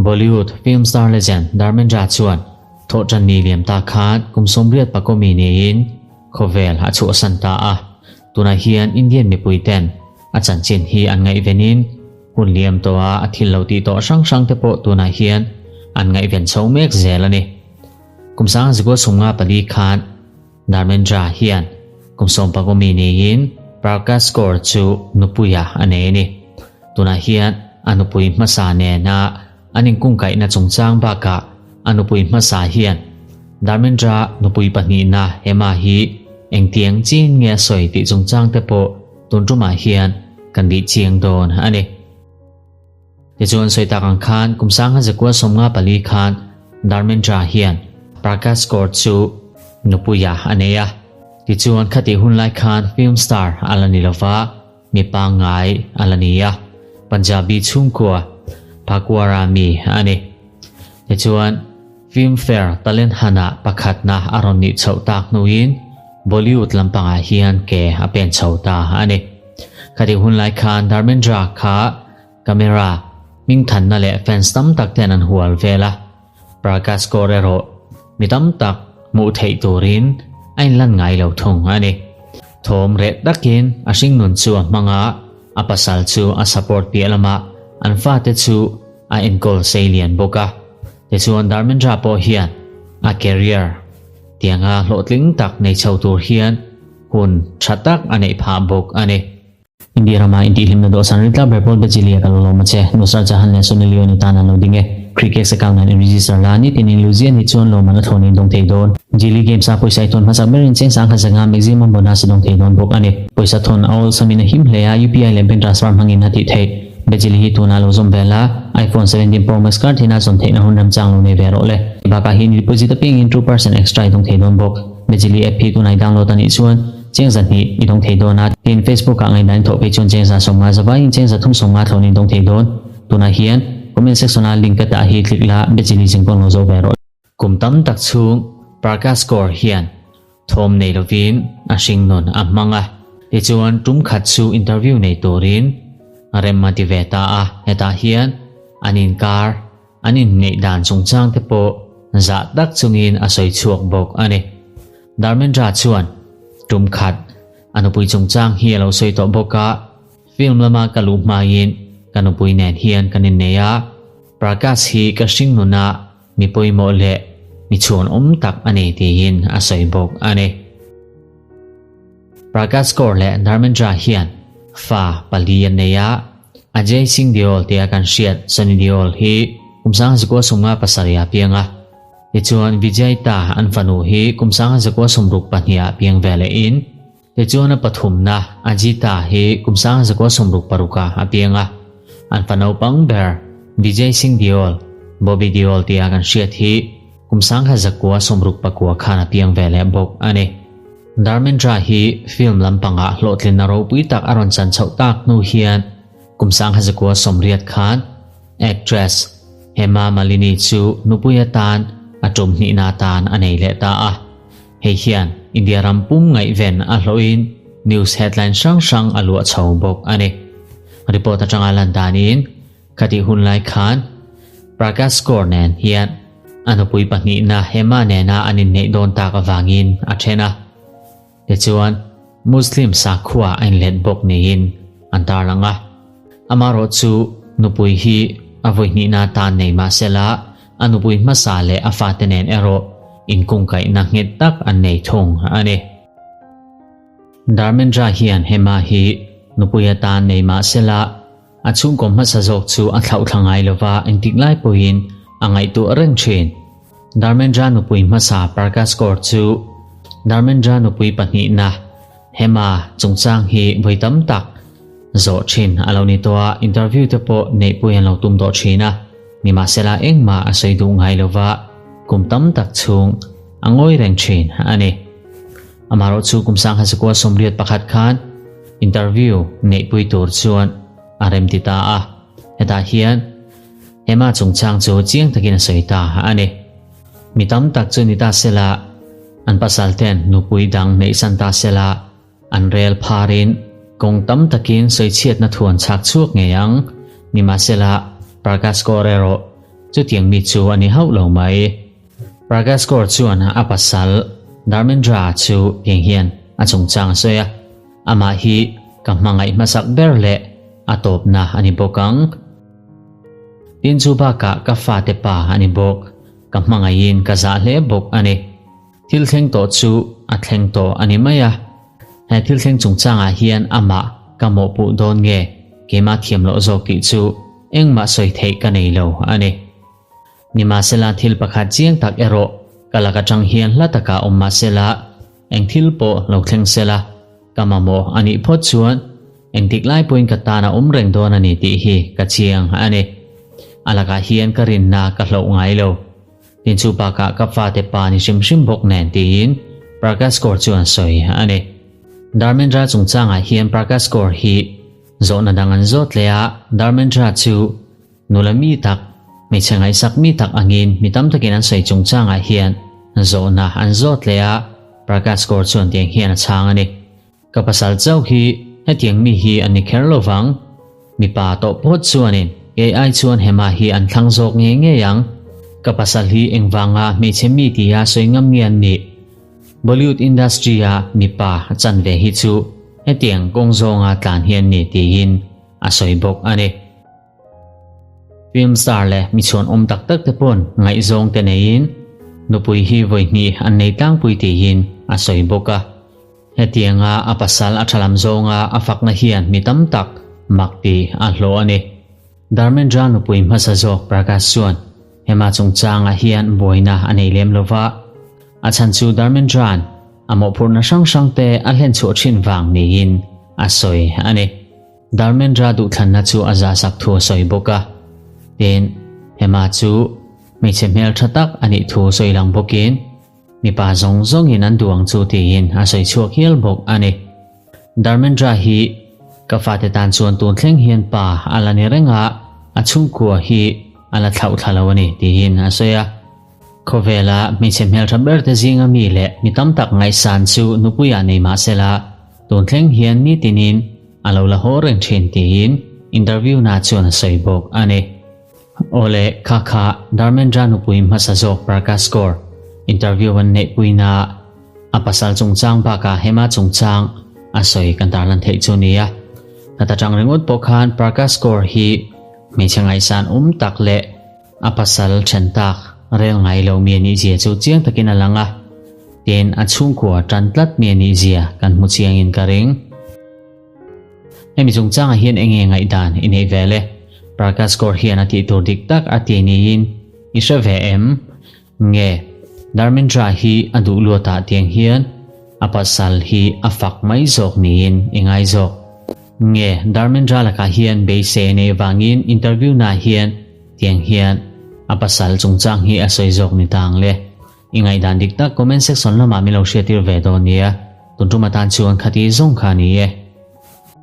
Bollywood film star legend Dharmendra chuan thawhtanni liam ta khan kum 80 pakomi niin khawvel a chhuahsan ta a. Tunah hian Indian mipui ten a chanchin hi an ngaihvenin hun liam tawha a thil lo tih tawh hrang hrang te pawh tunah hian an ngaihven chho mek zel a ni. Kum 1954 khan Dharmendra hian kum 15 niin Prakash Kaur chu nupuia a nei a ni. Tunah hian a nupui hmasa nena an inkungkaihna chungchang bakah a nupui hmasa hian Dharmendra nupui pahnihna Hema hi engtiang chin nge a sawi tih chungchang te pawh tun tumah hian kan bih chiang dawn a ni. Tichuan sawi tak ang khan kum 1954 khan Dharmendra hian Prakash Kaur chu nupuia a nei a. Tichuan khatih hun lai khan film star a la ni lova, mi pangngai a la ni a, Punjabi chhungkua Phagwara mi a ni. Tichuan Filmfare talent hana pakhatna a rawn nih chhoh tak hnuin Bollywood lampangah hian ke a pen chho ta a ni. Khatih hun lai khan Dharmendra kha camera hmingthanna leh fans tam tak ten an hual vel a, Prakash Kaur erawh mi tam tak hmuh theih turin a inlan ngai lo thung a ni. Thawm reh takin a hringnun chu a hmang a, a pasal chu a support piah lamah an fate chu a enkawl sei lian bawk a. Tichuan Dharmendra pawh hian a career tianga hlawhtling tak nei chho tur hian hun tha tak a neih phah bawk a ni. India rama intihhlimna dawhsan rin tlak ber pawl Bejilia ka lo lawm a che. Nusrat Jahan leh Sunny Leone tan an lo ding e. Cricket account an in-register la nitin in Luzian hi chuan lawmman a thlawn in dawng thei dawn. Jili Games a pawisa i thawn hmasak berin cheng sangkhat zanga maximum bonus a dawng thei dawn bawk a ni. Pawisa thawn a awlsamin a him hle a, UPI leh bank transfer hmangin a tih theih. Bejili hi tunah lo zawm ve la, iPhone 17 Pro Max card hina zawn theihna hun remchang lo nei ve rawh le. Bakah hian deposit apiangin 2% extra i dawng thei dawn bawk. Bejili app hi tunah i download a nih chuan cheng 200 i dawng thei dawn a, tin Facebook ah ngaihdan thawh phei chuan cheng 150 zavaiin cheng 350 thlawn in dawng thei dawn. Tunah hian comment section a link ka dah hi click la, Bejili zingkawng lo zo ve rawh. Kum tam tak chhung Prakash Kaur hian thawm nei lovin a hringnun a hmang a, tichuan tum khat chu interview nei turin rem a ti ve ta a, hetah hian an inkar, an inneih dan chungchang te pawh zah tak chungin a sawi chhuak bawk a ni. Dharmendra chuan tum khat a nupui chungchang hi a lo sawi tawh bawk a, Film lama ka luh hmain ka nupui nen hian kan innei a, Prakash hi ka hringnuna mi pawimawh leh mi chhuanawm tak a ni tiin a sawi bawk a ni. Prakash Kaur leh Dharmendra hian fa pali an nei a, Ajay Singh Deol tia kan hriat Sunny Deol hi kum 1957 a piang a, tichuan Vijay Ta an fanu hi kum 1962 ah piang ve lehin Tichuan a pathumna Ajita hi kum 1966 ah a piang a, an fa naupang ber Vijay Singh Deol, Bobby Deol tia kan hriat hi kum 1969 khan a piang ve leh bawk a ni. Dharmendra hi film lampangah hlawhtlinna ropui tak a rawn chan chhoh tak hnu hian kum 1980 khan actress Hema Malini chu nupui atan a tum hnihna atan a nei leh ta a. Hei hian India ram pum ngaihven a hlawhin news headline hrang hrang a luah chho bawk a ni. Report atanga lan danin khatih hun lai khan Prakash Kaur nen hian a nupui pahnihna Hema nena an inneih dawn tak avangin a then a. Tichuan Muslim sakhua a inlet bawk niin an tarlang a. Amaherawh chu nupui hi a vawi hnihna tan nei mahsela a nupui hmasa leh a fate nen erawh inkungkaihna nghet tak an nei thung a ni. Dharmendra hian Hema hi nupui atan nei mahsela a chhungkaw hmasa zawk chu a thlauhthla ngai lova engtik lai pawhin a ngaihtuah reng thin. Dharmendra nupui hmasa Prakash Kaur chu Dharmendra nupui pahnihna Hema chungchang hi vawi tam tak zawh thin a lo ni tawh a, interview te pawh neihpui an lo tum tawh thin a, nimahsela engmah a sawi duh ngai lova kum tam tak chhung a ngawi reng thin a ni. Amaherawh chu kum 1981 khan interview neihpui tur chuan a remti ta a, hetah hian Hema chungchang chu chiang takin a sawi ta a ni. Mi tam tak chu ni ta sela, an pasal ten nupui dang neihsan ta sela, an rel pharin Kawng tam takin sawichhiatna thu an chhak chhuak ngei ang. Nimahsela, Prakash Kaur erawh chutiang mi chu a ni hauh lo mai. Prakash Kaur chuan a pasal Dharmendra chu tiang hian a chungchang a sawi a, Amah hi ka hmangaih hmasak ber leh a tawpna a ni bawk ang. Tin chu bakah ka fate pa a ni bawk. Ka hmangaihin ka zah hle bawk a ni. Thil thleng tawh chu a thleng tawh a ni mai a. He thil thleng chungchangah hian amah ka mawhpuh dawn nge keimah thiam loh zawk tih chu engmah sawi theih ka nei lo a ni. Nimahsela thil pakhat chiang tak erawh ka lak atang hian hla takah awm mahsela eng thil pawh lo thleng sela ka mamawh a nih phawt chuan engtik lai pawhin ka tan a awm reng dawn a ni tih hi ka chiang a ni. A lakah hian ka rinna ka hloh ngai lo. Tin chu bakah ka fate pa ni hrim hrim bawk nen tiin Prakash Kaur chuan sawi a ni. Dharmendra chungchangah hian Prakash Kaur hi zawhna dang an zawt leh a, Dharmendra chu nula mi tak, hmeichhe ngaihsak mi tak angin mi tam takin an sawi chungchangah hian zawhna an zawt leh a, Prakash Kaur chuan tiang hian a chhang a ni. Ka pasal chauh hi hetiang mi hi an ni kher lo vang. Mipa tawh phawt chuanin kei ai chuan Hema hi an thlang zawk ngei ngei ang. Ka pasal hi engvanga hmeichhe mi tia sawi ngam nge an nih? Bollywood industry-a mipa a chan ve hi chu hetiang kawng zawnga tlan hi an ni tiin a sawi bawk a ni. Film star leh mi chhuan awm tak tak te pawn ngaihzawng te neiin nupui hi vawi hnih an nei tlangpui tiin a sawi bawk a. Hetianga a pasal a tha lam zawnga a fakna hian mi tam tak mak tih a hlawh a ni. Dharmendra nupui hmasa zawk Prakash chuan hema chungchangah hian buaina a nei lem lo va, a chhan chu Dharmendra'n a mawhphurhna hrang hrangte a hlenchhuah thin vang niin a sawi a ni. Dharmendra duhthlanna chu a zahsak thu a sawi bawk a, tin, Hema chu hmeichhe hmel tha tak a nih thu sawi lang bawkin mipa zawng zawngin an duh ang chu tiin a sawi chhuak hial bawk a ni. Dharmendra hi ka fate tan chuan tun thleng hian pa a la ni reng a, a chhungkua hi a la thlauh thla lo a ni tiin a sawi a. Khawvela hmeichhe hmeltha berte zinga mi leh mi tam tak ngaihsan chu nupuiah nei mah sela, Tun thleng hian nitinin a lo la haw reng thin tiin interview na chuan a sawi bawk a ni. Awle, kha kha Dharmendra nupui hmasa zawk Prakash Kaur interview an neihpuina a pasal chungchang bakah Hema chungchang a sawi kan tarlan theih chu nia. Heta tang ringawt pawh khan Prakash Kaur hi hmeichhe ngaihsan awm tak leh A pasal then tak rel ngai lo mi a nih zia chu chiang takin a lang a, tin a chhungkua tan tlat mi a nih zia kan hmu chiangin ka ring. Hemi chungchangah hian eng nge ngaihdan i neih ve le? Prakash Kaur hian a tih tur dik tak a ti niin i hre ve em? Nge Dharmendra hi a duh luatah tiang hian a pasal hi a fak mai zawk niin i ngai zawk? Nge Dharmendra lakah hian beisei a neih vangin interview naah hian Tiang hian a pasal chungchang hi a sawi zawk ni ta ang le. I ngaihdan dik tak comment section lamah min lo hriattir ve dawn nia. Tun tum atan chuan khati zawng kha a ni e.